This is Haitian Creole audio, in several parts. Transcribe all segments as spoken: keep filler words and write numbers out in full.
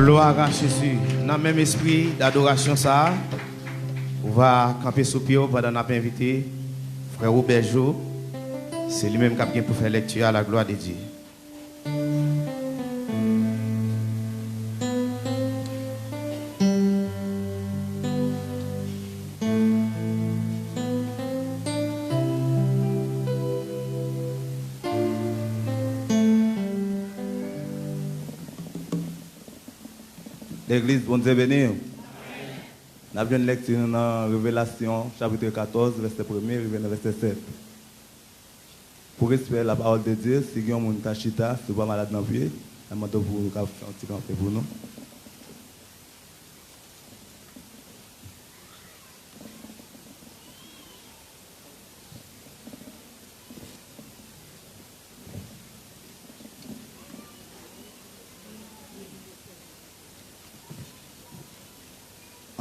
Gloire à Jésus. Nan menm espri dadorasyon sa a, ou va kanpe sou pye w pandan n ap envite frè Robert Jo. Se li menm k ap gen pou fè lèkti a, la gloire de Dieu. Legliz, Bondye beni w. N ap jwenn lèkti nou nan Revelasyon, chapit katòz, vèsè premye, rive nan vèsè sèt. Pou respè la parole de Dieu, si gen yon moun ka chita, si w pa malad nan pye, n ap mande w pou w ka fè yon ti kanpe pou nou.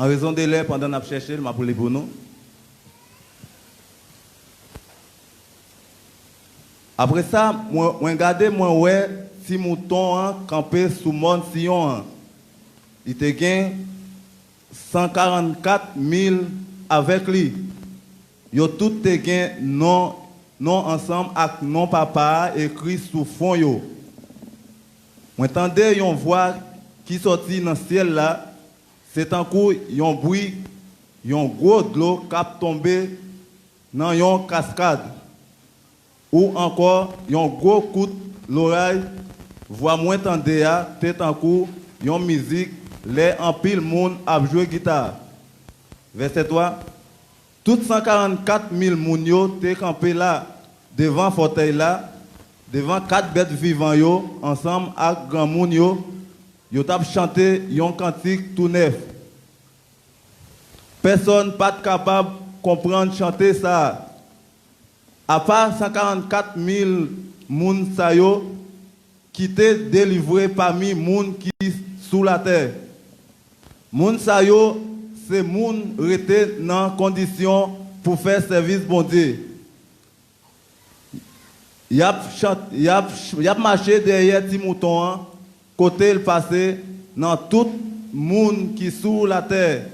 An rezon de lè, pandan n ap chèche l, m ap li pou nou. Apre sa, mwen, mwen gade, mwen wè Ti Mouton an kanpe sou mòn Siyon an. Li te gen san karannkat mil avèk li. Yo tout te gen non, non ansanm ak non Papa a ekri sou fwon yo. Mwen tande yon vwa ki sòti nan syèl la, se tankou yon bri, yon gwo dlo k ap tonbe nan yon kaskad, ou ankò yon gwo kout loray. Vwa mwen tande a te tankou yon mizik lè anpil moun ap jwe gita. Vèsè twa. Tout san karannkat mil moun yo te kanpe la, devan fòtèy la, devan kat bèt vivan yo, ansanm ak granmoun yo, yo t ap chante yon kantik tou nèf. Pèsonn pa t kapab konprann chante sa a, apa san karannkat mil moun sa yo ki te delivre pami moun ki sou latè. Moun sa yo se moun rete nan kondisyon pou fè sèvis Bondye. Y ap chant-, y ap, y ap mache dèyè Ti Mouton an kote l pase. Nan tout moun ki sou latè,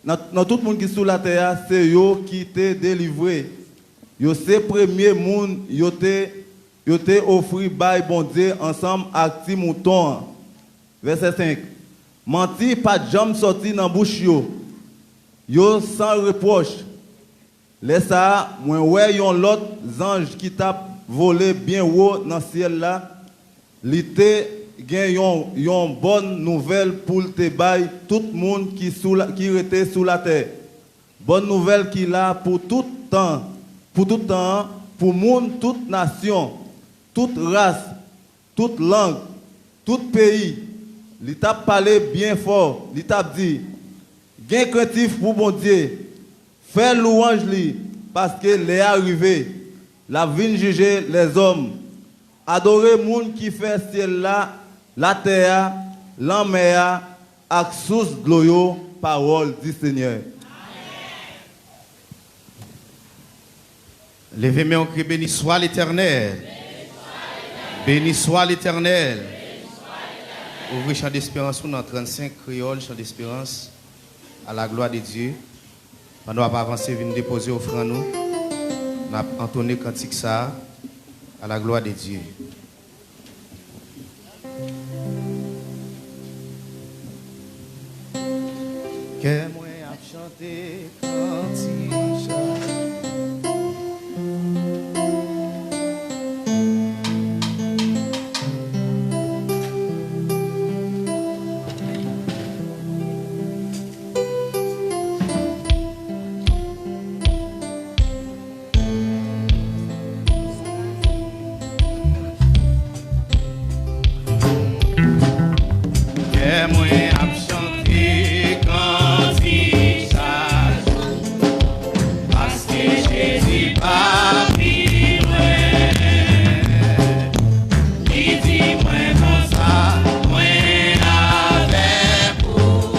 nan, nan tout moun ki sou latè a, se yo ki te delivre. Yo se premye moun yo te, yo te ofri bay Bondye ansanm ak Ti Mouton an. Vèsè senk. Manti pa t janm sòti nan bouch yo. Yo san repwòch. Lè sa a, mwen wè yon lòt zanj ki t ap vole byen wo nan syèl la. Li te gen yon, yon bòn nouvèl pou l te bay tout moun ki sou la, ki rete sou latè. Bòn nouvèl ki la pou tout tan, pou tout tan an, pou moun tout nasyon, tout ras, tout lang, tout peyi. Li t ap pale byen fò, li t ap di, gen krentif pou Bondye, fè lwanj li, paske lè a rive, l ap vin jije lèzòm. Adore moun ki fè syèl la, latè a, lanmè a, ak sous dlo yo, parole du Seigneur. Leve men w, kriye, béni soit l'Éternel. Béni soit l'Éternel. Ouvri Chan Desperans ou nan trannsenk kreyòl, Chan Desperans, à la gloire de Dieu. Pandan w ap avanse, vin depoze ofrann ou. N ap antone kantik sa a, à la gloire de Dieu. Kè mwen ap chante kantik chak jou. Kè mwen ap chante kantik chak jou, paske Jezi pa pi lwen. Li di mwen konsa, mwen avèk ou,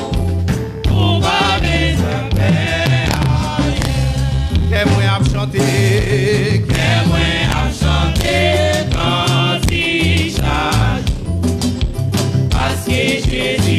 ou pa bezwen pè anyen. Kè mwen ap chante, kè mwen ap chante kantik chak jou, paske Jezi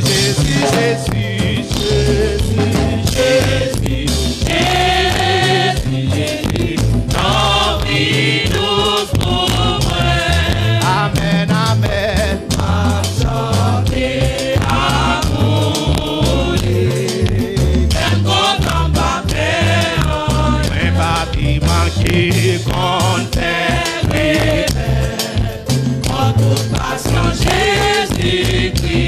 Jezi, Jezi, Jezi, Jezi, Jezi, Jezi, tanpri dous pou mwen. Amèn, amèn. M ap chante ak ou li. Fè m kontan m pa fè anyen. Mwen pa pi manke konn fè repèt. An tout pasyan Jezikri.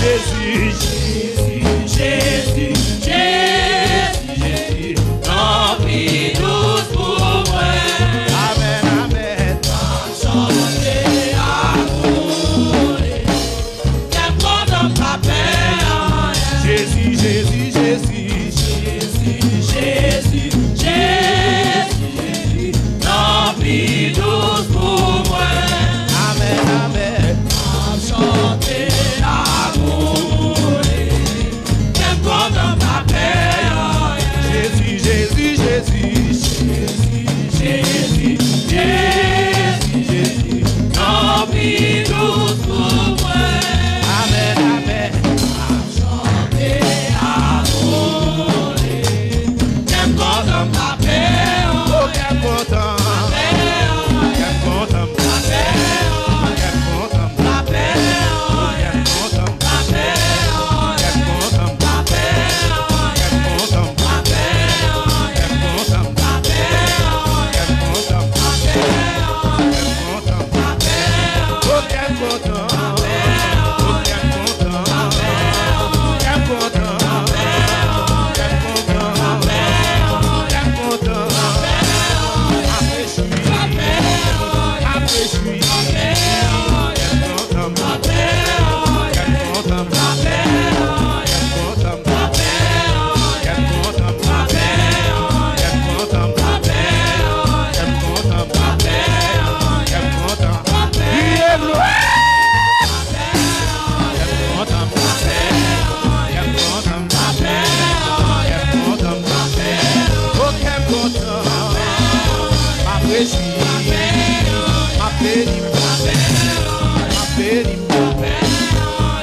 Jezi, Jezi, Jezi, Jezi, Jezi, tanpri dous pou mwen. Amèn, amèn. M ap chante ak ou. Kè m kontan, m pa pè anyen. Jezi, Jezi, Jezi. Jezi, Jezi, Jezi, Jezi, tanpri dous pou mwen. Amèn, amèn. M ap chante ak ou. Kè m kontan, m pa pè anyen. Jezi, Jezi, Jezi. Jezi, Jezi, Jezi, Jezi, tanpri dous pou mwen. Amèn, amèn. M ap chante ak ou. Kè m kontan, m pa pè anyen. O, kè m kontan. Kè m kontan. Kè m kontan.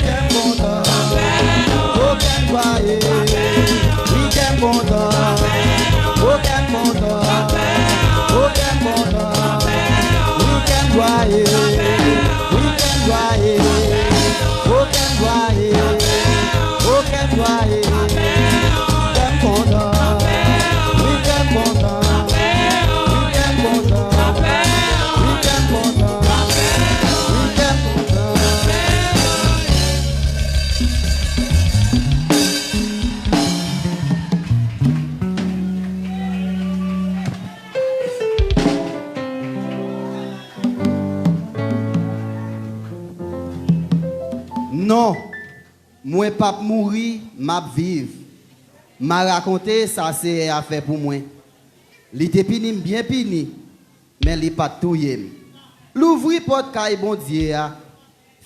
Kè m kontan. O, kè m jwaye. Wi, kè m kontan. O, kè m kontan. O, kè m kontan. Wi, kè m jwaye. Wi, kè m jwaye. O, kè m jwaye. O, kè m jwaye. Kè m kontan. Wi, kè m kontan. Wi, kè m kontan. Wi, kè m kontan. Wi, kè m kontan. Non, mwen p ap mouri, m ap viv. M a rakonte sa Seyè a fè pou mwen. Li te pini m byen pini, men li pa t touye m. Louvri pòt kay Bondye a,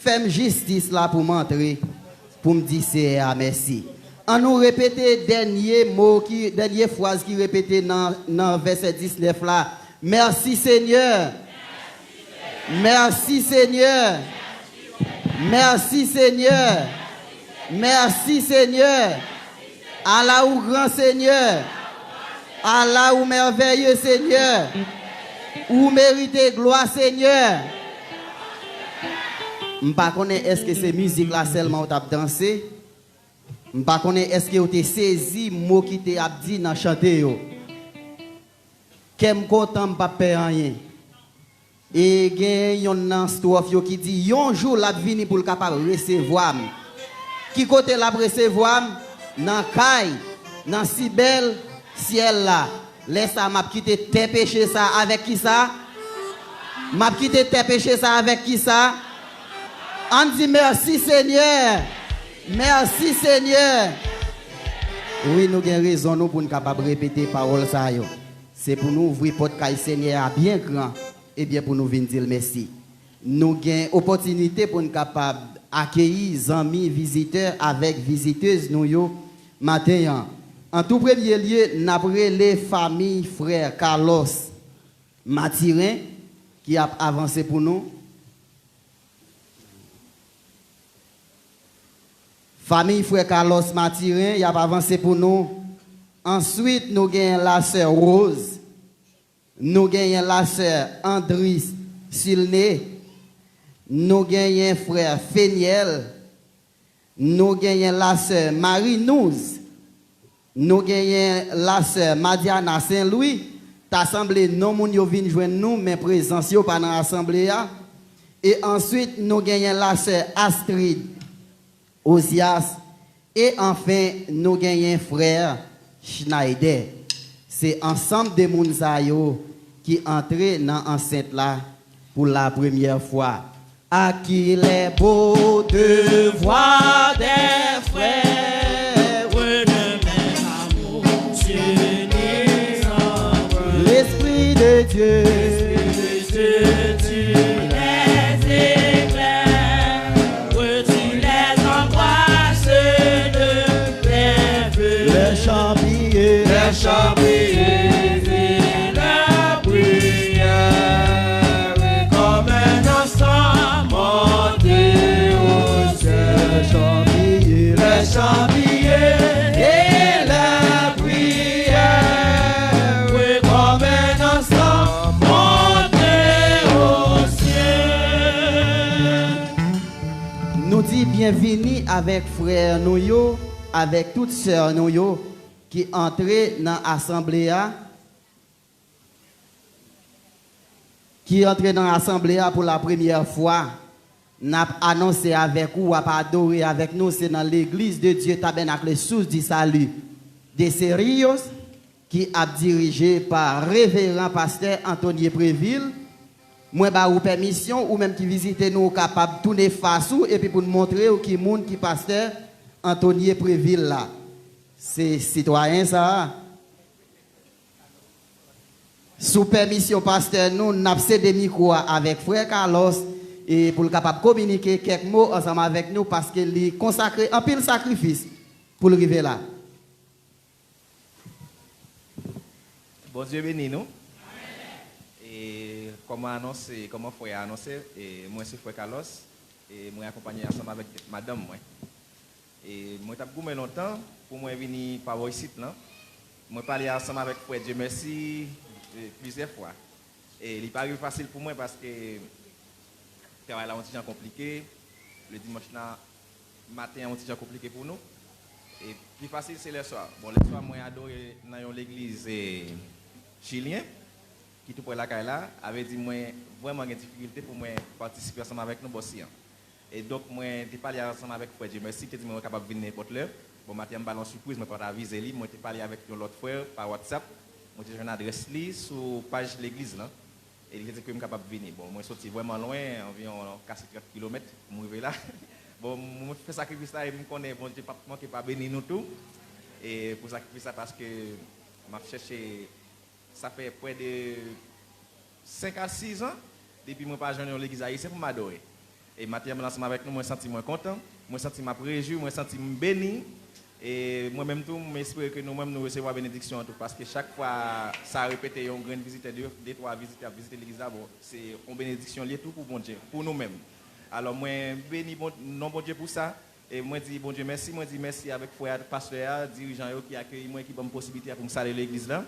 fè m jistis la pou m antre, pou m di Seyè a mèsi. Ann nou repete dènye mo ki, dènye fraz ki repete nan, nan vèsè diznèf la. Mèsi, Senyè. Mèsi, Senyè. Mèsi, Senyè. Mèsi, Senyè. Ala ou gran, Senyè. Ala ou mèvèye, Senyè. Ou merite glwa, Senyè. M pa konnen èske se mizik la sèlman w t ap danse. M pa konnen èske w te sezi mo ki te ap di nan chante yo. Kè m kontan, m p ap pè anyen. E gen yonn nan estwòf yo ki di, yon jou l ap vini pou l kapab resevwa m. Ki kote l ap resevwa m? Nan kay, nan si bèl syèl la. Lè sa, m ap kite tè peche sa avèk kisa? M ap kite tè peche sa avèk kisa? Ann di, mèsi, Senyè. Mèsi, Senyè. Wi, nou gen rezon nou pou n kapab repete pawòl sa yo. Se pou nou ouvri pòt kay Senyè a byen gran, ebyen pou nou vin di l mèsi. Nou gen opòtinite pou n kapab akeyi zanmi vizitè avèk vizitez nou yo maten an. An tou premye lye, n ap rele fanmi frè Carlos Mathurin ki ap avanse pou nou. Fanmi frè Carlos Mathurin, y ap avanse pou nou. Answit, nou genyen lasè Rose. Nou genyen lasè Andris Silne. Nou genyen frè Feniel. Nou genyen lasè Marie Nouz. Nou genyen lasè Madiana Saint Louis. Ta sanble non moun yo vin jwenn nou, men prezans yo pa nan asanble a. E answit, nou genyen lasè Astrid. Ozyas, e anfen, nou genyen frè Schneider. Se ansanm de moun sa yo ki antre nan ansent la pou la premyè fwa. À qui les beaux devoirs des frères, le même amour s'unit en eux. L'Esprit de Dieu. L'Esprit de Dieu, tu les éclaires, retire les angoisses de tes vœux. Les chants, prières, les chants, prières et la prière, comme un ensemble monté au ciel. Les chants, prières, les chants, prières et la prière, comme un ensemble monté au ciel. Nou di byenvini avèk frè nou yo, avèk tout sè nou yo ki antre nan asanble a, ki antre nan asanble a pou la premyè fwa. N ap anonse avèk ou, w ap adore avèk nou, se nan Legliz de Dye Tabènak Le Source du Salut de Cerrillos, ki ap dirije pa Reveran Pastè Anthony Prévil. Mwen ba ou pèmisyon, ou menm ki vizite nou, ou kapab tounen fas ou, epi pou n montre w ki moun ki Pastè Anthony Prévil la. Se sitwayen sa a. Sou pèmisyon pastè nou, n ap sede mikwo a avèk frè Carlos, e pou l kapab kominike kèk mo ansanm avèk nou, paske li konsakre anpil sakrifis pou l rive la. Bondye beni nou. E kòman anonse, kòman frè a anonse, e mwen se frè Carlos, e mwen akonpanye ansanm avèk madanm mwen. E mwen t ap goumen lontan pou mwen vini pa bò isit lan. Mwen pale ansanm avèk frè Dieumercy, e, plizyè fwa. E li pa rive fasil pou mwen paske travay la yon ti jan konplike. Le dimanch nan maten an yon ti jan konplike pou nou. E pi fasil se lèswa. Bon, lèswa mwen adore nan yon legliz, e, chilyen ki tou prè lakay la. A vle di mwen vrèman gen difikilte pou mwen patisipe ansanm avèk nou bò si an. E donk, mwen te pale ansanm avèk frè Dieumercy, ki te di mwen mwen kapab vin nenpòt lè. Bon, maten an, m ba l yon sipriz, mwen pa t avize li. Mwen te pale avèk yon lòt frè pa WhatsApp. Mwen te jwenn adrès li sou paj legliz lan. E li te di ke m kapab vini. Bon, mwen soti vrèman lwen, anviwon kase trant kilomèt pou m rive la. Bon, mwen fè sakrifis la e m konnen Bondye p ap manke pa beni nou tou. E pou sakrifis la, paske m ap chèche Sa fè prè de senk a sis an depi mwen pa jwenn yon legliz ayisyen pou m adore. E maten an, ansanm avèk nou, mwen santi mwen kontan, mwen santi m ap rejwi, mwen santi m beni. E mwen menm tou, m espere ke nou menm nou resevwa benediksyon an tou, paske chak fwa sa repete, yon grenn vizitè, de, de twa vizitè ap vizite legliz la, bon, se yon benediksyon li ye tou pou Bondye, pou nou menm. Alò, mwen beni Bon, non Bondye pou sa. E mwen di Bondye mèsi, mwen di mèsi avèk frè a, pastè a, dirijan yo ki akeyi mwen, ki ban m posiblite a pou m sale legliz la.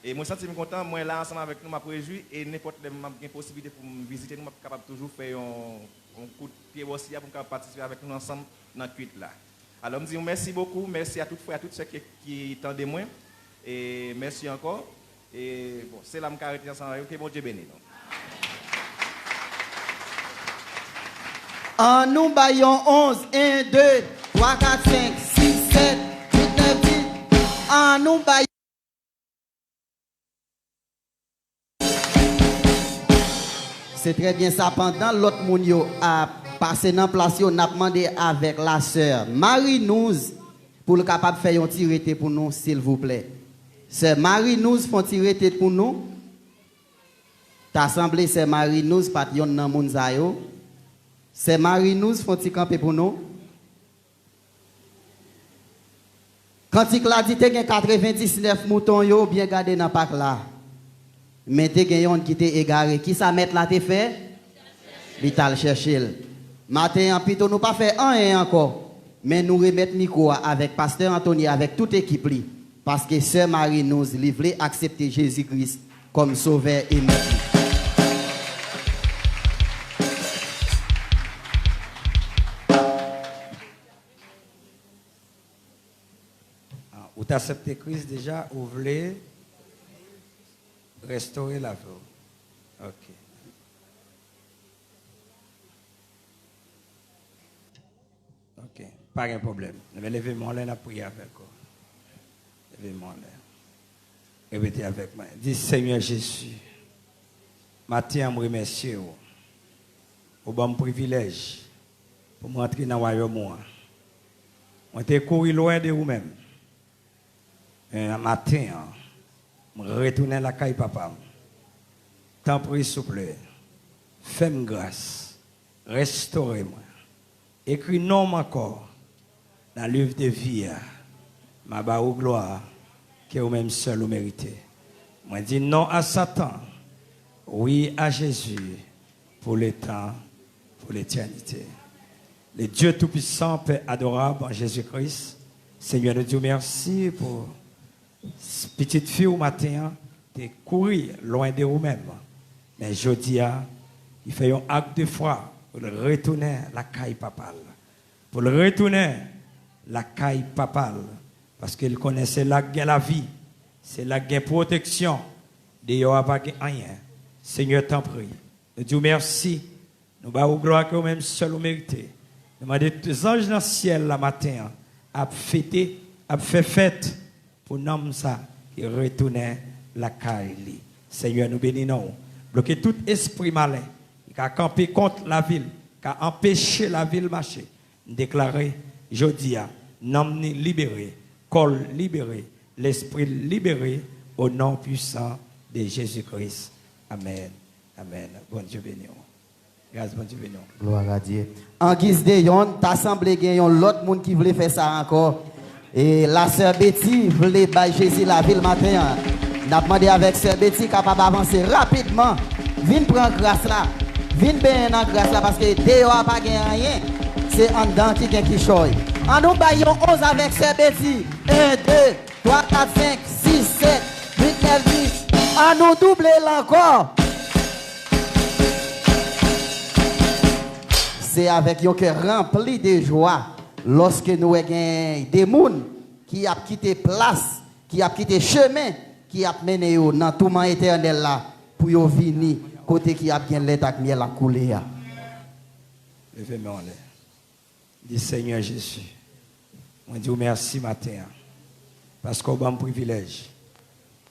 E mwen santi m kontan, mwen la ansanm avèk nou, m ap rejwi, e nenpòt lè m ap gen posiblite pou m vizite nou, m ap kapab toujou fè yon, yon kout pye bò si a pou m kapab patisipe avèk nou ansanm nan kuit la. Alò, m di nou mèsi bokou, mèsi a tout frè, a tout sè ki, ki tande mwen, e mèsi ankò. E, bon, se la m ka rete ansanm avèk nou. Ke Bondye beni nou. An nou bay yon onz, en, de, twa, kat, senk, sis, sèt, uit, nèf, dis. An nou bay. Se trè byen sa. Pandan lòt moun yo ap pase nan plas yo, n ap mande avèk la sè Marie Nouz pou l kapab fè yon ti rete pou nou, silvouplè. Sè Marie Nouz, fè yon ti rete pou nou. Ta sanble sè Marie Nouz pa t yonn nan moun sa yo. Sè Marie Nouz, fè yon ti kanpe pou nou. Kantik la di te gen katrevendiznèf mouton yo byen gade nan pak la. Men te gen yonn ki te egare. Kisa mèt la te fè? Li t al chèche l. Maten an, pito nou pa fè anyen ankò, men nou remèt mikwo a avèk pastè Anthony avèk tout ekip li, paske sè Marie Nouz, li vle aksepte Jezi Kris kòm Sovè e Mèt li. Ah, ou t aksepte Kris deja, ou vle restore lavi w. Ok. Ok. Pa gen pwoblèm. Leve men w anlè, n ap priye avèk ou. Leve men w anlè. Repete avèk mwen. Di, Senyè Jezi, maten an, m remèsye w. Ou ban m privilèj pou m rantre nan wayòm ou an. Mwen te kouri lwen de ou menm. Men maten an, m retounen lakay Papa m. Tanpri, souple, fè m gras, restore mwen. Ekri non m ankò nan liv de vi a. M a ba ou glwa ke ou menm sèl ou merite. Mwen di non a Satan, wi a Jezi, pou letan, pou letènite. Le Dieu Tout-Puissant, Père adorable en Jésus-Christ, Senyè, nou di w mèsi pou pitit fi w maten an te kouri lwen de ou menm. Men jodi a, li fè yon ak de fwa pou l retounen lakay Papa l. Pou l retounen lakay Papa l. Paske l konnen se la k gen lavi, se la k gen pwoteksyon. Deyò a pa gen anyen. Senyè, tanpri, nou di w mèsi. Nou ba ou glwa ke ou menm sèl ou merite. Nou mande tout zanj nan syèl la maten an ap fete, ap fè fèt pou nanm sa ki retounen lakay li. Senyè, nou beni non w. Bloke tout espri malen ki ka kanpe kont lavi l, ka anpeche lavi l mache. M deklare jodi a, nanm ni libere, kò l libere, lespri l libere, o non pwisan de Jezi Kris. Amèn. Amèn. Bondye beni w. Gras Bondye beni w. Glwa a Dye. An giz de yonn, ta sanble gen yon lòt moun ki vle fè sa ankò. E lasè Betty vle bay Jezi lavi l maten an. N ap mande avèk sè Betty kapab avanse rapidman. Vin pran gras la. Vin benyen nan gras la, paske deyò a pa gen anyen. Se anndan ki gen kichòy. An nou bay yon onz avèk sè Betty. En, de, twa, kat, senk, sis, sèt, uit, nèf, dis. An nou double l ankò. Se avèk yon kè ranpli de jwa lòske nou wè gen de moun ki ap kite plas, ki ap kite chemen ki ap mennen yo nan touman etènèl la pou yo vini kote ki ap gen lèt ak myèl ap koule a. Leve men w anlè. Di, Senyè Jezi, mwen di w mèsi maten an, paske w ban m privilèj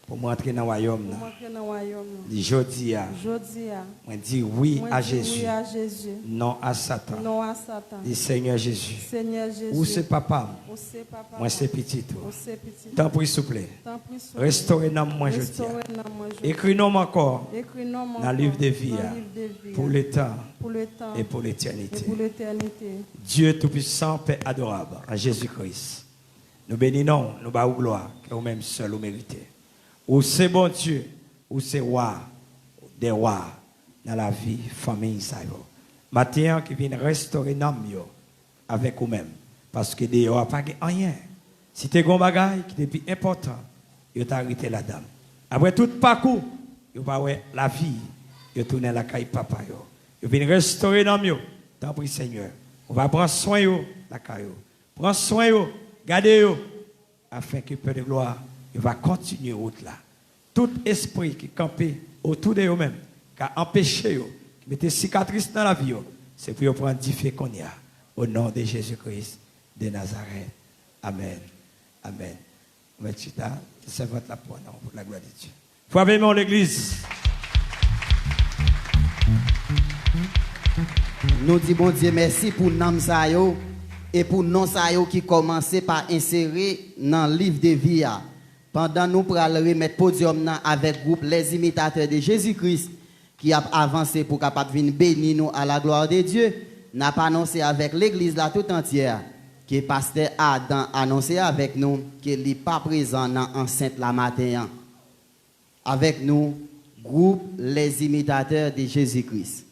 pou m rantre nan wayòm nan. Pou m rantre nan wayòm nan. Di, jodi a, jodi a, mwen di wi a Jezi, non a Satan. Non a Satan. Di, Senyè Jezi, Senyè Jezi, ou se papa m, ou se papa m, mwen se pitit ou. Ou se pitit ou. Tanpri, souple, tanpri, souple, restore nanm mwen jodi a. Restore nanm mwen jodi a. Ekri non m ankò, ekri non m ankò, nan liv de vi a, nan liv de vi a, pou letan, pou letan, e pou letènite, e pou letènite. Dieu Tout-Puissant, Père adorable, en Jésus-Christ, nou beni non w, nou ba ou glwa, ke ou menm sèl ou merite. Ou se Bondye, ou se Wa dè wa nan lavi fanmi sa yo. Maten an ki vin restore nanm yo avèk ou menm, paske deyò a pa gen anyen. Si te gen yon bagay ki te pi enpòtan, yo ta rete ladan l. Apre tout pakou, yo pa wè lavi, yo tounen lakay papa yo. Yo vin restore nanm yo. Tanpri, Senyè, ou va pran swen yo lakay yo. Pran swen yo, gade yo, afin que, Père de gloire, yo va kontinye wout la. Tout espri ki kanpe otou de yo menm, ka anpeche yo, ki mete sikatris nan lavi yo, se pou yo pran dife kounye a. O non de Jezi Kris de Nazarèt. Amèn. Amèn. Ou mèt chita, sèvant la pran non pou la glwa de Dye. Frape men w, legliz. Nou di Bondye mèsi pou nanm sa yo e pou non sa yo ki kòmanse pa ensere nan liv de vi a. Pandan nou pral remèt podyòm nan avèk gwoup Les Imitateurs de Jésus-Christ ki ap avanse pou kapab vin beni nou à la gloire de Dieu, n ap anonse avèk legliz la tout antyè ke pastè Adan anonse avèk nou ke li pa prezan nan ansent la maten an. Avèk nou, gwoup Les Imitateurs de Jésus-Christ.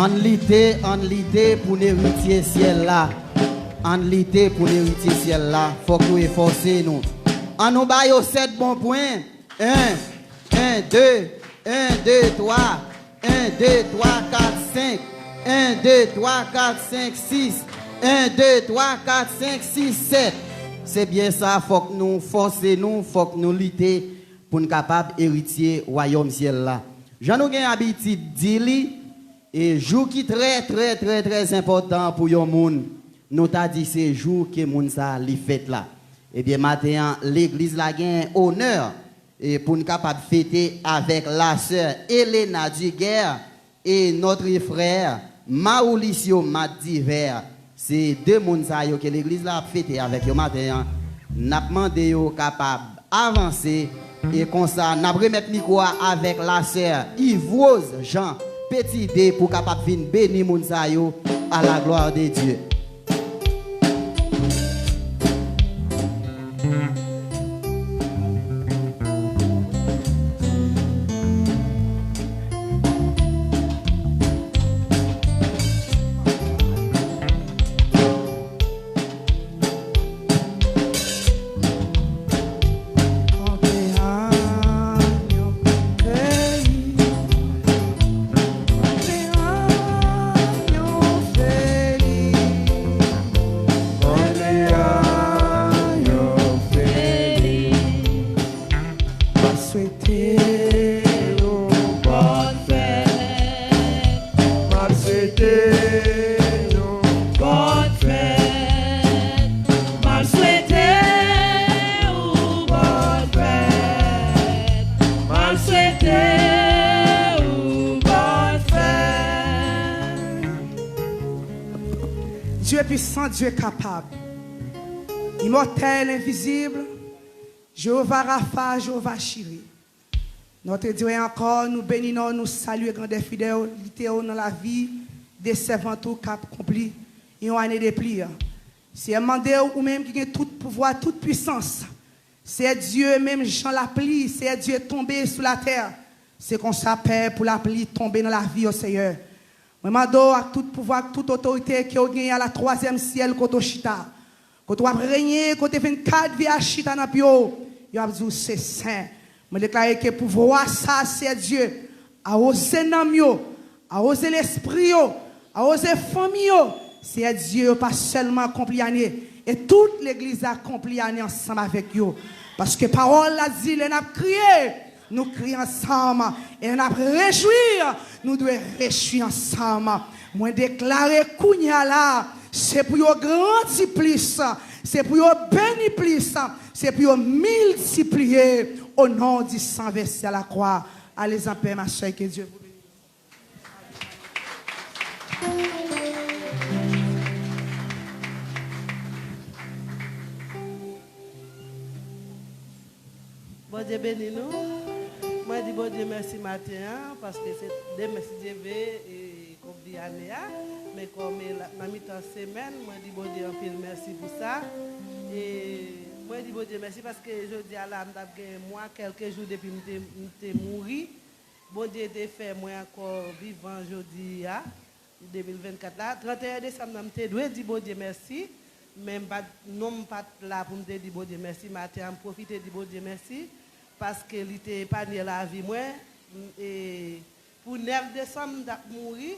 Ann lite, ann lite pou n eritye syèl la. Ann lite pou n eritye syèl la. Fòk nou efòse nou. Ann nou ba yo sèt bon pwen. En, en, de, en, de, twa. En, de, twa, kat, senk. En, de, twa, kat, senk, sis. En, de, twa, kat, senk, sis, sèt. Se byen sa, fòk nou fòse nou, fòk nou lite pou n kapab eritye wayòm syèl la. Jan nou gen abitid di li, e jou ki trè, trè, trè, trè enpòtan pou yon moun, nou ta di se jou ke moun sa a li fèt la. Ebyen, maten an, legliz la gen onè e pou n kapab fete avèk la sè Elena Duguerre e notre frè Mauricio Madiver. Se de moun sa yo ke legliz la ap fete avèk yo maten an. N ap mande yo kapab avanse e konsa n ap remèt mikwo a avèk la sè Yvrose Jean Petit de pou kapab vin beni moun sa yo à la gloire de Dieu. Swete nou bòn fèt. M ap swete nou bòn fèt. M ap swete ou bòn fèt. M ap swete ou bòn fèt. Dieu puissant, Dieu capable, immortel, invisible, Jewova Rafa, Jewova Jire. Notre Dieu, ankò, nou beni non w, nou salye grandè fidelite w nan lavi de sèvant ou k ap konpli yon ane de pli. Seyè, m mande w, ou menm ki gen tout pouvwa, tout pwisans, Seyè Dye, menm jan lapli, Seyè Dye, tonbe sou latè, se konsa, Pè, pou lapli tonbe nan lavi yo, Seyè. Mwen mande w ak tout pouvwa, ak tout otorite ke w genyen a la twazyèm syèl kote w chita, kote w ap renye, kote vennkat vye a chita nan pye w, yo ap di w se sen. Mwen deklare ke pouvwa sa, Seyè Dye, awoze nanm yo, awoze lespri yo, awoze fanmi yo. Seyè Dye, yo pa sèlman akonpli ane, e tout legliz la akonpli ane ansanm avèk yo. Paske pawòl la di, lè n ap kriye, nou kriye ansanm, e lè n ap rejwi, nou dwe rejwi ansanm. Mwen deklare kounye a la, se pou yo grandi plis, se pou yo beni plis, se pou yo miltipliye, au nom du sang versé à la croix. Allez en paix, ma sœur, que Dieu vous bénisse. Bondye beni nou. Mwen di Bondye mèsi maten an, paske se demen, si Dye vle, e, konbyen ane a. Men kòm e la, nan mitan semèn, mwen di Bondye anpil mèsi pou sa. E mwen di Bondye mèsi paske jodi a la, m t ap gen mwa, kèlke jou depi m te, m te mouri. Bondye te fè mwen ankò vivan jodi a, de mil vennkat la. Tranteyen desanm nan, m te dwe di Bondye mèsi, men m pa t, non m pa t la pou m te di Bondye mèsi. Maten an, m pwofite di Bondye mèsi, paske li te epanye lavi mwen. M, e, pou nèf desanm, m t ap mouri.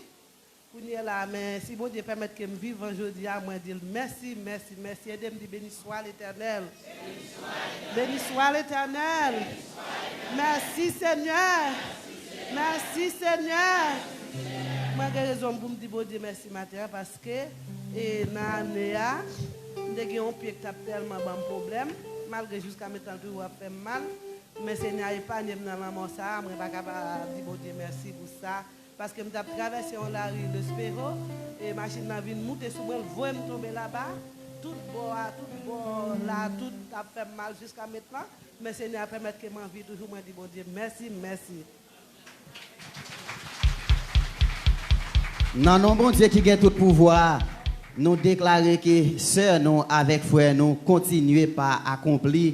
Kounye a la, men si Bondye pèmèt ke m vivan jodi a, mwen di l mèsi, mèsi, mèsi. Ede m di, Béni soit l'Éternel. Béni soit l'Éternel. Mèsi, Senyè. Mèsi, Senyè. Mwen gen rezon pou m di Bondye mèsi maten an, paske, e, nan ane a, m te gen yon pye k t ap tèlman ban m pwoblèm, malgre jiska mentnan l toujou ap fè m mal, men Senyè a epanye m nan lanmò sa a, mwen pa ka pa di Bondye mèsi pou sa. Paske m t ap travèse yon lari Lespejo, e machin nan vin moute sou mwen, l voye m tonbe laba. Tout bò a, tout bò la, tout ap fè m mal jiska mentnan. Men Senyè a pèmèt ke m an vi toujou, mwen di Bondye mèsi, mèsi. Nan non Bondye ki gen tout pouvwa, nou deklare ke sè nou avèk frè nou kontinye pa akonpli,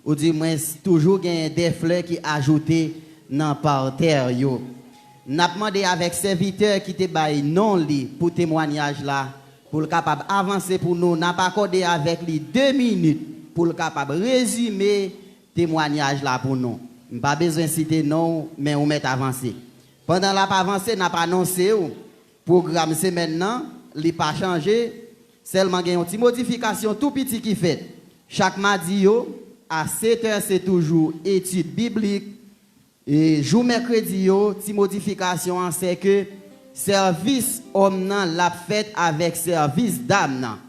oudimwens toujou genyen de flè ki ajoute nan partè yo. N ap mande avèk sèvitè ki te bay non li pou temwanyaj la, pou l kapab avanse pou nou. N ap akòde avèk li de minit pou l kapab rezime temwanyaj la pou nou. M pa bezwen site non w, men ou mèt avanse. Pandan l ap avanse, n ap anonse w pwogram semèn nan, li pa chanje, sèlman gen yon ti modifikasyon tou piti ki fèt. Chak madi yo, a sèt è, se toujou etid biblik. E jou mèkredi yo, ti modifikasyon an, se ke sèvis òm nan l ap fèt avèk sèvis dam nan.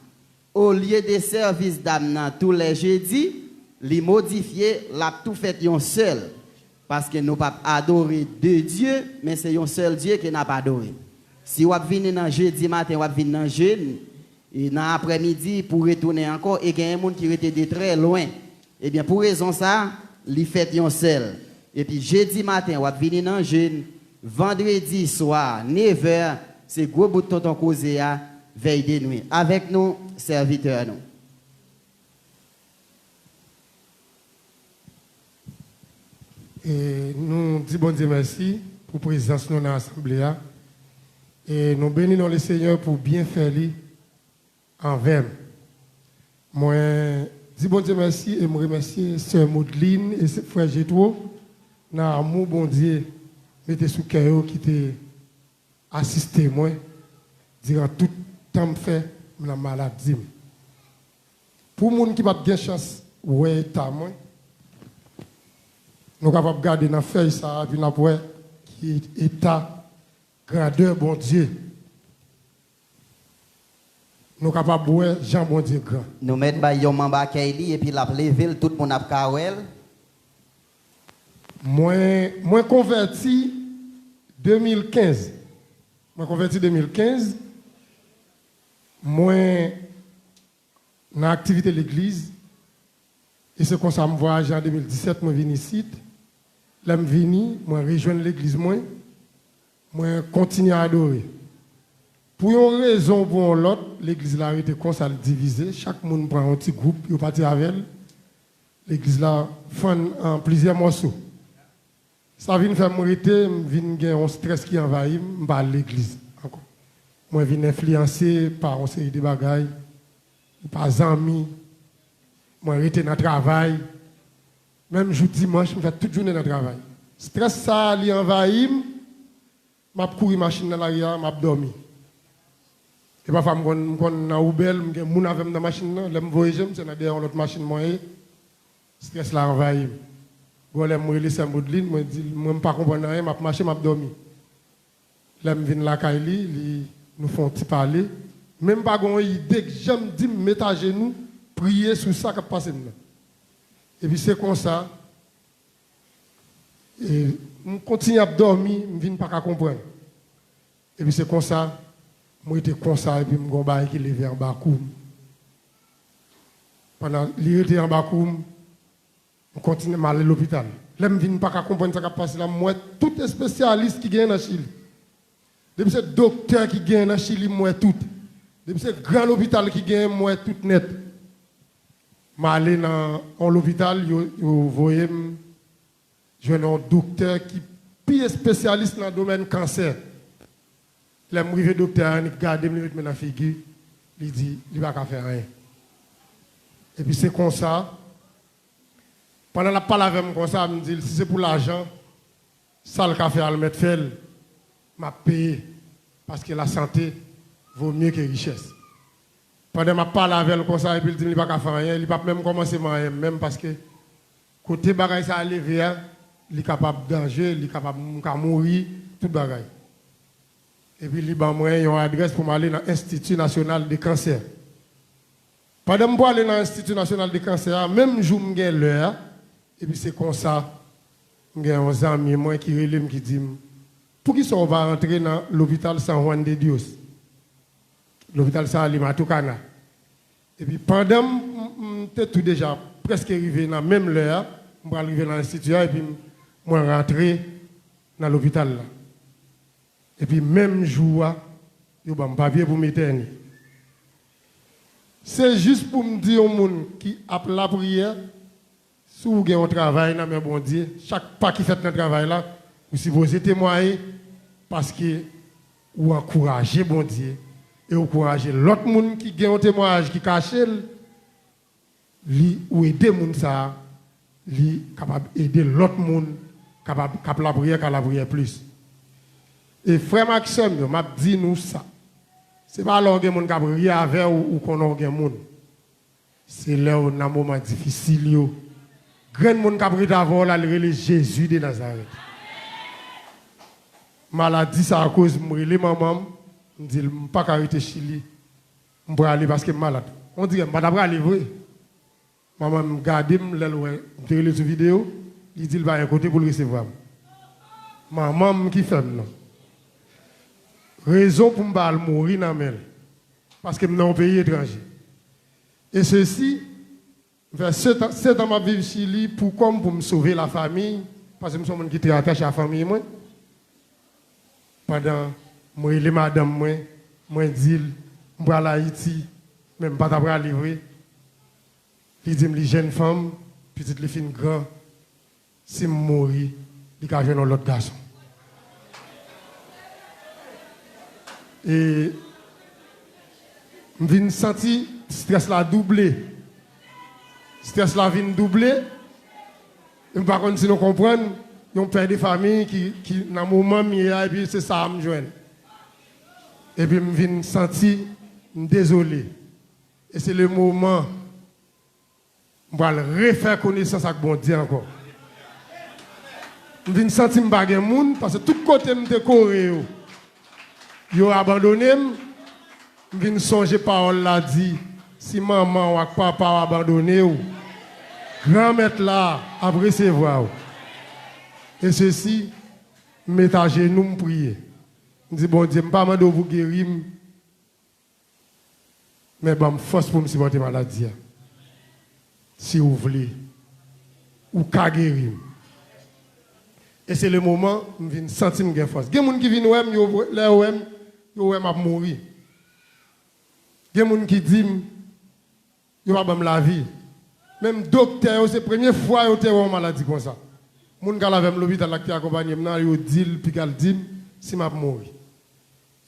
Olye de sèvis dam nan tou lè jedi, li modifye, l ap tou fèt yon sèl. Paske nou p ap adore de Dye, men se yon sèl Dye ke n ap adore. Si w ap vini nan jedi maten, w ap vin nan jèn, e nan aprèmidi, pou retounen ankò, e genyen moun ki rete de trè lwen. Ebyen, pou rezon sa, li fèt yon sèl. Epi jedi maten, w ap vini nan jèn, vandredi swa, nèf è, se gwo bout tonton koze a, vèy de nwi. Avèk nou, sèvitè nou. E nou di Bondye mèsi pou prezans nou nan asanble a. E nou beni non Lesenyè pou byenfè li anvè m. Mwen di Bondye mèsi e m remèsye sè Maudeline e sè, frè Jetro nan amou Bondye mete sou kè yo ki te asiste mwen diran tout tan m fè nan maladi m. Pou moun ki p ap gen chans wè eta mwen, nou kapab gade nan fèy sa a, epi n ap wè ki eta grandè Bondye. Nou kapab wè jan Bondye gran. Nou mèt bay yon manm akèy li, epi l ap leve l, tout moun ap ka wè l. Mwen, mwen konvèti de mil kenz. Mwen konvèti de mil kenz. Mwen nan aktivite legliz. E se konsa m vwayaje an de mil disèt, mwen vin isit. Lè m vini, mwen rejwenn legliz mwen. Mwen kontinye adore. Pou yon rezon ou pou yon lòt, legliz la rete konsa, l divize. Chak moun pran yon ti gwoup, yo pati avè l. Legliz la fann an plizyè mòso. Sa vin fè m rete, m vin gen yon estrès ki anvayi m, m pa al legliz ankò. Mwen vin enfliyanse pa yon seri de bagay, pa zanmi, mwen rete nan travay. Menm jou dimanch, m fè tout jounen nan travay. Estrès sa a, li anvayi m, m ap kouri machin nan lari a, m ap dòmi. E pafwa m konn, m konn nan woubèl, m gen moun avè m nan machin nan, lè m voye je m, se nan dèyè yon lòt machin mwen ye. Estrès la anvayi m. Gon lè m rele sè Maudeline, mwen di l, mwen m pa konprann anyen, m ap mache, m ap dòmi. Lè m vin lakay li, li, nou fè yon ti pale. Men m pa gen yon ide k janm di m met ajenou, priye sou sa k ap pase m nan. Epi se konsa, e, m kontinye ap dòmi, m vin pa ka konprann. Epi se konsa, m rete konsa, epi m gon bagay ki leve anba kou m. Pandan li rete anba kou m, m kontinye, m ale lopital. Lè m vin pa ka konprann sa k ap pase la, m wè tout espesyalis ki genyen nan Chili. Depi se doktè ki genyen nan Chili, m wè tout. Depi se gran lopital ki genyen, m wè tout nèt. M ale nan yon lopital, yo, yo voye m jwenn yon doktè ki pi espesyalis nan domèn kansè. Lè m rive, doktè a annik gade m, li met men nan figi, li di li pa ka fè anyen. Epi se konsa, pandan l ap pale avè m konsa, m di l, si se pou lajan, sa l ka fè a l mèt fè l, m ap peye, paske lasante vo mye ke richès. Pandan m ap pale avè l konsa, epi l di m li pa ka fè anyen, li p ap menm kòmanse manyen m menm, paske kote bagay sa a leve a, li kapab danje, li kapab, m ka mouri, tout bagay. Epi li ban mwen yon adrès pou m ale nan Enstiti Nasyonal de Kansè. Pandan m pwale nan Enstiti Nasyonal de Kansè a, menm jou m gen lè a, epi se konsa, m gen yon zanmi mwen ki rele m, ki di m, poukisa w pa rantre nan lopital San Juan de Dios? Lopital sa a, li Matucana. Epi pandan m, m, m te tou deja prèske rive nan menm lè a, m pral rive nan enstiti a, epi m, mwen rantre nan lopital la. Epi menm jou a, yo ban m papye pou m etène. Se jis pou m di yon moun ki ap lapriyè, si w gen yon travay nan men Bondye, chak pa ki fèt nan travay la, ou sipoze temwaye, Paske ou ankouraje Bondye e ou ankouraje lòt moun ki gen yon temwayaj ki kache l, li, ou ede moun sa a, li kapab ede lòt moun kapab, k ap lapriyè, ka lapriyè plis. E frè m ak sè m yo, m ap di nou sa. Se pa lè w gen moun k ap ri avè w, ou konnen w gen moun. Se lè w nan moman difisil yo. Grenn moun k ap ret avè w la, li rele Jezi de Nazarèt. Maladi sa a koz m rele manman m, m di l m pa ka rete Chili. M prale paske m malad. On dirè m pa ta prale vre. Manman m gade m, lè l wè m te rele sou videyo, li di l pa gen kote pou l resevwa m. Manman m ki fè m non. Rezon pou m pa al mouri nan men l. Paske m nan yon peyi etranje. E sesi, m fè sèt an, sèt an m ap viv Chili pou kò m, pou m sove lafanmi, paske m se yon moun ki trè atache a fanmi mwen. Pandan m rele madanm mwen, mwen di l, m pral Ayiti, men m pa ta prale vre. Li di m li jèn fanm, pitit li fin gran, si m mouri, li ka jwenn yon lòt gason. E m vin santi strès la double. Strès la vin double. E m pa konn si nou konprann, yon pè de fanmi ki, ki nan moman m ye a, epi se sa a m jwenn. Epi m vin santi m dezole. E se le moman m pral refè konesans ak Bondye ankò. M vin santi m pa gen moun, paske tout kote m te kore yo, yo abandone m. M vin sonje pawòl la di, si manman w ak papa w abandone w, Granmèt la ap resevwa w. E sesi, m met ajenou, m priye. M di, Bondye, m pa mande w pou geri m, men ban m fòs pou m sipòte maladi a. Si w vle, ou ka geri m. E se le moman m vin santi m gen fòs. Gen moun ki vin wè m, yo, lè yo wè m, yo wè m ap mouri. Gen moun ki di m, yo pa ban m lavi. Menm doktè yo, se premye fwa yo te wè yon maladi konsa. Moun k al avè m lopital la, k te akonpanye m nan, yo di l, piga l di m si m ap mouri.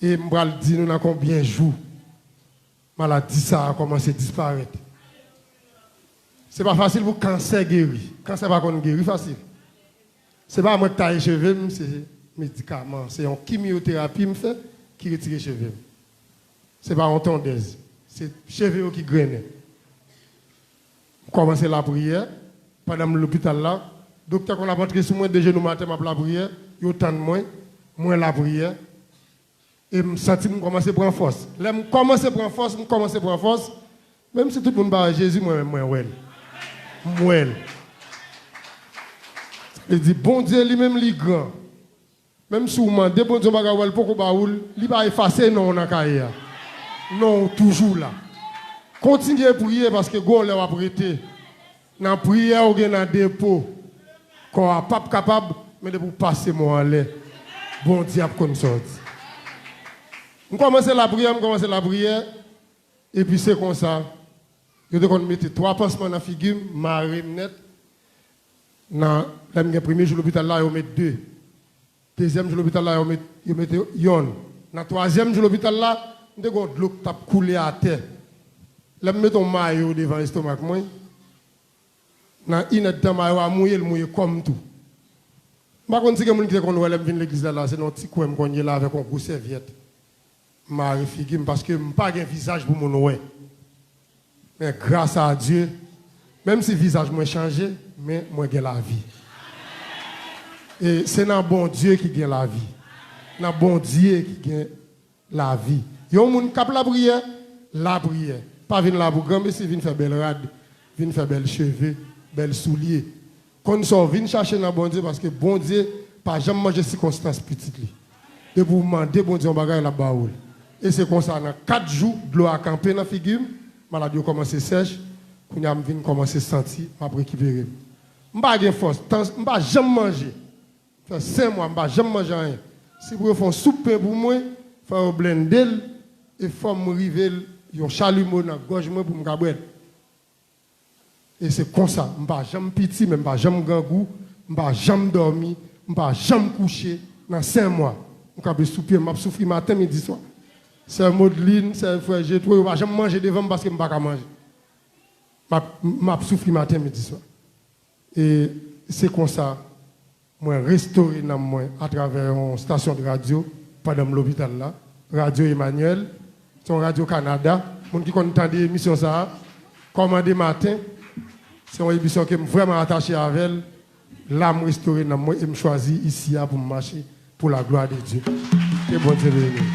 E m pral di nou nan konbyen jou maladi sa a kòmanse disparèt. Se pa fasil pou kansè geri. Kansè pa konn geri fasil. Se pa mwen k taye cheve m, se medikaman, se yon kimyoterapi m fè ki retire cheve m. Se pa yon tondèz, se cheve yo ki grennen. M kòmanse lapriyè, pandan m lopital la, doktè konn ap antre sou mwen, de jenou m atè, m ap lapriyè, yo tann mwen, mwen lapriyè, e m santi m kòmanse pran fòs. Lè m kòmanse pran fòs, m kòmanse pran fòs, menm si tout moun pa wè Jezi, mwen menm, mwen wè l. M wè l. Sa vle di, Bondye li menm, li gran. Menm si w mande Bondye yon bagay, w wè l poko ba ou l, li pa efase non w nan kaye a. Non w toujou la. Kontinye priye, paske gon lè w ap rete. Nan priyè, w gen nan depo. Kò a p ap kapab, men depi w pase mo anlè, Bondye ap konn sa w di. M kòmanse lapriyè, m kòmanse lapriyè, epi se konsa, yo te konn mete twa pansman nan figi m, mare m nèt. Nan, lè m gen premye jou lopital la, yo met de. Dezyèm jou lopital la, yo met, yo mete yonn. Nan twazyèm jou lopital la, m te gen yon dlo k t ap koule atè. Lè m mete yon mayo devan estomak mwen, nan inèdtan mayo a mouye, l mouye kò m tou. M pa konn si gen moun ki te konn wè lè m vin legliz la, la, se nan yon ti kwen m konn ye la avèk yon gwo sèvyèt. M mare figi m paske m pa gen vizaj pou moun wè. Men gras a Dye, menm si vizaj mwen chanje, men mwen gen lavi. E se nan Bondye ki gen lavi. Nan Bondye ki gen lavi. Yon moun k ap lapriyè, lapriyè. Pa vin la pou granmesi, vin fè bèl rad, vin fè bèl cheve, bèl soulye. Konn sa w vin chache nan Bondye, paske Bondye pa janm manje sikonstans pitit li. Depi w mande Bondye yon bagay, l ap ba ou l. E se konsa, nan kat jou, dlo a kanpe nan figi m, malad yo kòmanse sèch, kounye a m vin kòmanse santi m ap rekipere m. M pa gen fòs, tan, m pa janm manje. Fè senk mwa, m pa janm manje anyen. Si pou yo fè yon soup pen pou mwen, fò yo blende l, e fò m rive l, yon chalimo nan gòj mwen pou m ka bwè l. E se konsa, m pa janm piti, men m pa janm grangou, m pa janm dòmi, m pa janm kouche nan senk mwa. M kanpe sou pye m, m ap soufri maten, midi, swa. Sè Modlin, sè frè Jetwo, yo pa janm manje devan m paske m pa ka manje. M ap, m ap soufri maten, midi, swa. E se konsa, mwen restore nanm mwen atravè yon stasyon de radyo pandan m lopital la, Radyo Emmanuel, se yon radyo Kanada. Moun ki konn tande emisyon sa a, Kòmande Maten, se yon emisyon ke m vrèman atache avè l. La, m restore nanm mwen e m chwazi isi a pou m mache pour la gloire de Dieu. Ke Bondye beni nou.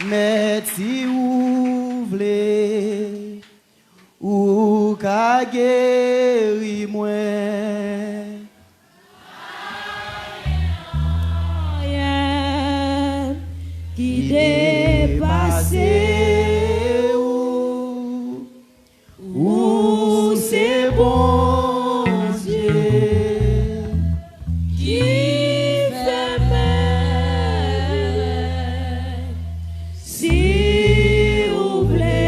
Mèt, si ou vle, ou ka geri mwen. Anyen ki depase ou. Ou se Bondye ki fè mèvèy. Si ou vle,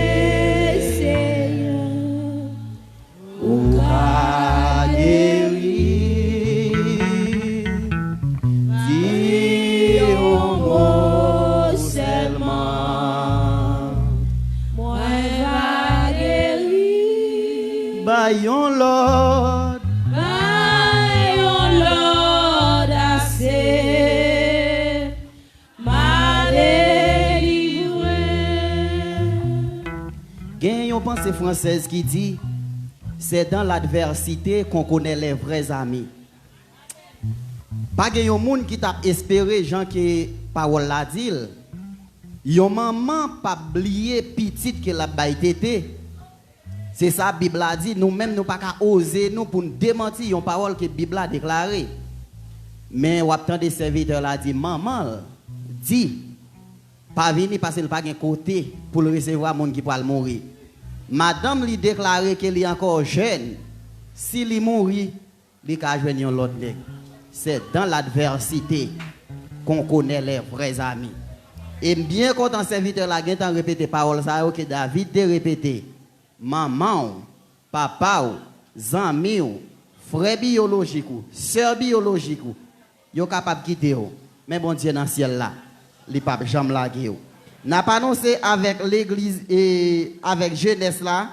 Seyè, ou ka geri. Di yon mo sèlman. Mwen va geri. Bay yon lòd. Bay yon lòd ase. M a delivre. Gen yon panse fransèz ki di, c'est dans l'adversité qu'on connaît les vrais amis. Pa gen yon moun ki t ap espere, jan ke pawòl la di l, yon manman p ap bliye pitit ke l ap bay tete. Se sa Bib la di, nou menm nou pa ka oze nou pou n demanti yon pawòl ke Bib la deklare. Men w ap tande sèvitè la di manman l di, pa vini paske l pa gen kote pou l resevwa moun ki pral mouri. Madanm li deklare ke li ankò jèn, si li mouri, li ka jwenn yon lòt nèg. C'est dans l'adversité qu'on connaît les vrais amis. E m byen kontan sèvitè la gentan repete pawòl sa yo ke David te repete. Manman w, papa w, zanmi w, frè biyolojik ou, sè biyolojik ou, yo kapab kite w. Men Bondye nan syèl la, li p ap janm lage w. N ap anonse avèk legliz e avèk jenès la,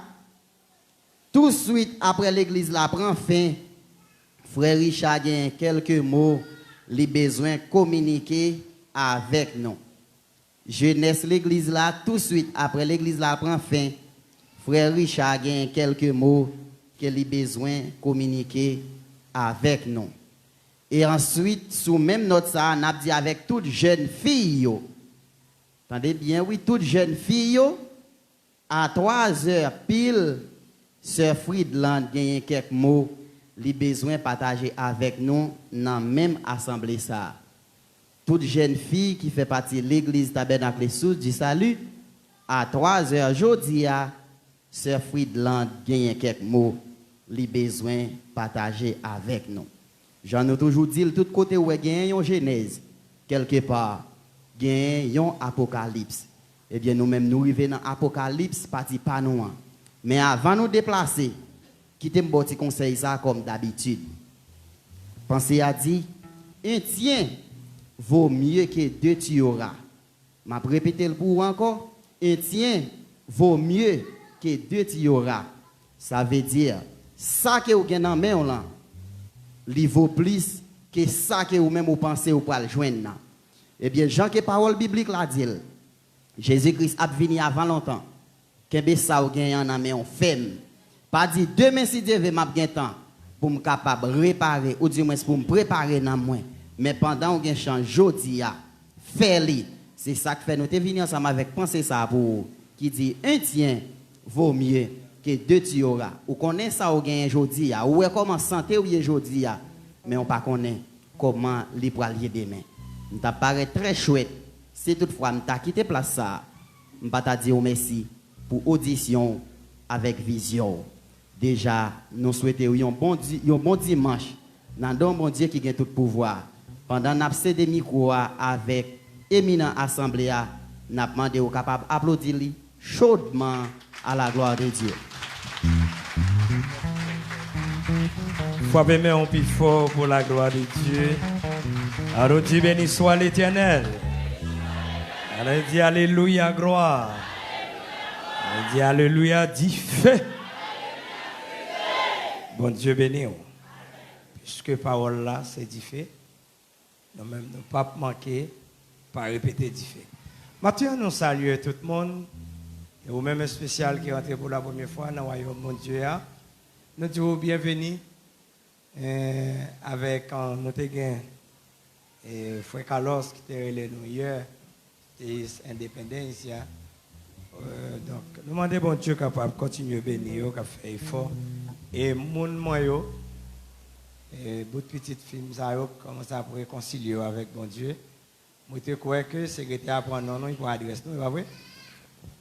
touswit apre legliz la pran fen, frè Richard genyen kèlke mo li bezwen kominike avèk nou. Jenès legliz la, touswit apre legliz la pran fen, frè Richard genyen kèlke mo ke li bezwen kominike avèk nou. E answit, sou menm nòt sa a, n ap di avèk tout jèn fi yo, tande byen wi, tout jèn fi yo, a twa zè pil, sè Fridland genyen kèk mo li bezwen pataje avèk nou nan menm asanble sa a. Tout jèn fi ki fè pati legliz Tabènak Les Sources du Salut, a twa zè jodi a, sè Fridland genyen kèk mo li bezwen pataje avèk nou. Jan nou toujou di l, tout kote w wè genyen yon Jenèz, kèlkepa, genyen yon Apokalips. Ebyen, nou menm, nou rive nan Apokalips, pati pa nou an. Men avan nou deplase, kite m ba w ti konsèy sa a kòm dabitid. Panse a di, un tien vaut mieux que deux tu auras. M ap repete l pou ou ankò, un tien vaut mieux que deux tu auras. Sa vle di, sa ke w gen nan men w lan, li vo plis ke sa ke ou menm ou panse ou pral jwenn nan. Ebyen, jan ke pawòl biblik la di l, Jezi Kris ap vini avan lontan. Kenbe sa w genyen an nan men w fèm. Pa di, demen, si Dye vle, m ap gen tan pou m kapab repare, oudimwens pou m prepare nanm mwen. Men pandan w gen chans jodi a, fè li. Se sa k fè nou te vini ansanm avèk panse sa a pou ou, ki di, un tien vaut mieux que deux tu auras. Ou konnen sa w genyen jodi a, ou wè kòman sante w ye jodi a, men w pa konnen kòman li pral ye demen. M t ap parèt trè chwèt si toutfwa m ta kite plas sa a. M pa ta di w mèsi pou odisyon w avèk vizyon w. Deja, nou swete w yon bon di-, yon bon dimanch nan non Bondye ki gen tout pouvwa. Pandan n ap sede mikwo a avèk eminan asanble a, n ap mande w kapab aplodi li chodman, à la gloire de Dieu. Frape men w pi fò pour la gloire de Dieu. Allô, Dieu béni soit l'Éternel. Allô, di alelouya, glwa. Allô, di alelouya, dife. Bondye beni w. Piske pawòl la se dife, nou menm nou p ap manke pa repete dife. Maten an, nou salye tout moun. E ou menm espesyal ki rantre pou la premye fwa nan wayòm Bondye a, nou di w byenveni. Eh, avèk, eh, nou te gen, eh, frè Carlos ki te rele nou yè, te Independence ya. Eh, donk, nou mande Bondye kapab kontinye beni yo, k ap fè efò. E moun mwen yo, eh, bout pitit fi m sa yo, kòmanse ap rekonsilye yo avèk Bondye. Mwen te kwè ke sekretè a pran non nou, li pran adrès nou, e pa vre?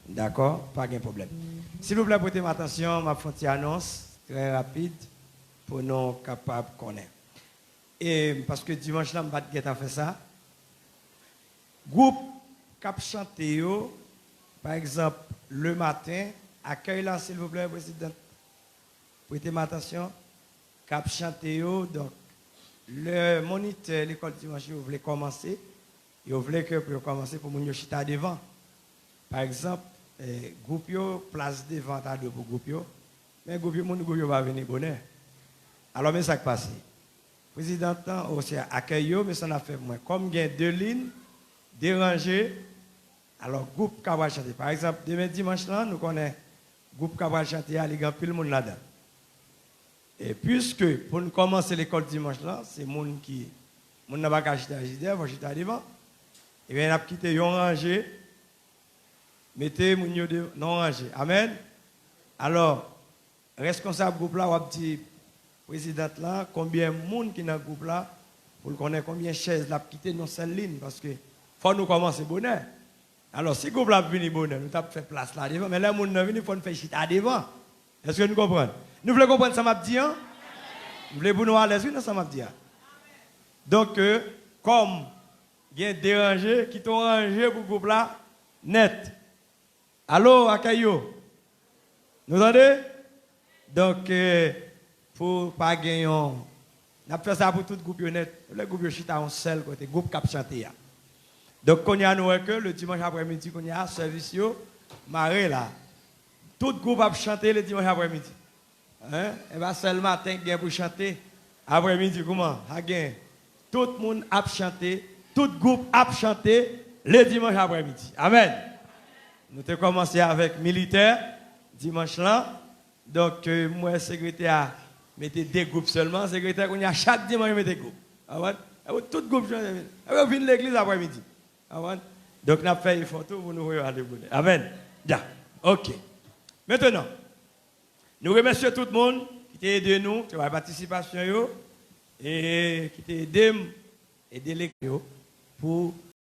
Dakò, pa gen pwoblèm. Silvouplè, pote m atansyon, m ap fè yon ti anons trè rapid pou nou kapab konnen. E paske dimanch la, m pa t gentan fè sa. Gwoup k ap chante yo, pa egzanp, le maten, akèy la, silvouplè, prezidan, prete m atansyon, k ap chante yo. Donk, lè monitè lekòl dimanch yo vle kòmanse, yo vle ke pou yo kòmanse pou moun yo chita devan. Pa egzanp, eh, gwoup yo, plas devan ta dwe pou gwoup yo, men gwoup yo, moun gwoup yo pa vini bonè. Alò, men sa k pase. Prezidan an, oswa akèy yo, men sa n ap fè pou mwen. Kòm gen de liy, de ranje, alò, gwoup k ap pral chante. Pa egzanp, demen dimanch lan, nou konnen gwoup k ap pral chante a, li gen anpil moun ladan. E piske pou n kòmanse lekòl dimanch lan, se moun ki, moun nan pa ka chita jidè, fò chita devan. Ebyen, n ap kite yon ranje, mete moun yo de, nan yon ranje. Amèn? Alò, reskonsab gwoup la, w ap di prezidant lan konbyen moun ki nan gwoup la, pou l konnen konbyen chèz l ap kite nan sèl liy, paske fò nou kòmanse bonè. Alò, si gwoup la ap vini bonè, nou t ap fè plas la devan, men lè moun nan vini, fò n fè chita devan. Èske nou konprann? Nou vle konprann sa m ap di an? M vle pou nou alèz, wi, nan sa m ap di a. Donk, eh, kòm gen de ranje, kite yon ranje pou gwoup la nèt. Alo, akèy yo? Nou tande? Donk, eh, pou pa gen yon, n ap fè sa pou tout gwoup yo nèt. Lè gwoup yo chita yon sèl kote, gwoup k ap chante a. Donk, kounye a, nou wè ke le dimanch aprèmidi, kounye a, sèvis yo mare la. Tout gwoup ap chante le dimanch aprèmidi. Hein? E pa sèl maten k gen pou chante. Aprèmidi, kouman? A gen. Tout moun ap chante, tout gwoup ap chante le dimanch aprèmidi. Amèn. Nou te kòmanse avèk militè dimanch lan. Donk, eh, m wè sekretè a mete de gwoup sèlman. Sekretè, kounye a, chak dimanch, mete gwoup. Konprann? E pou tout gwoup chante. E pou yo vin legliz aprèmidi. Konprann? Donk, n ap fè efò tou pou nou voye yo ale bonè. Amèn. Ya. Oke. Mentenan, nou remèsye tout moun ki te ede nou, ki te bay patisipasyon yo, e ki te ede m, ede lekòl yo, pou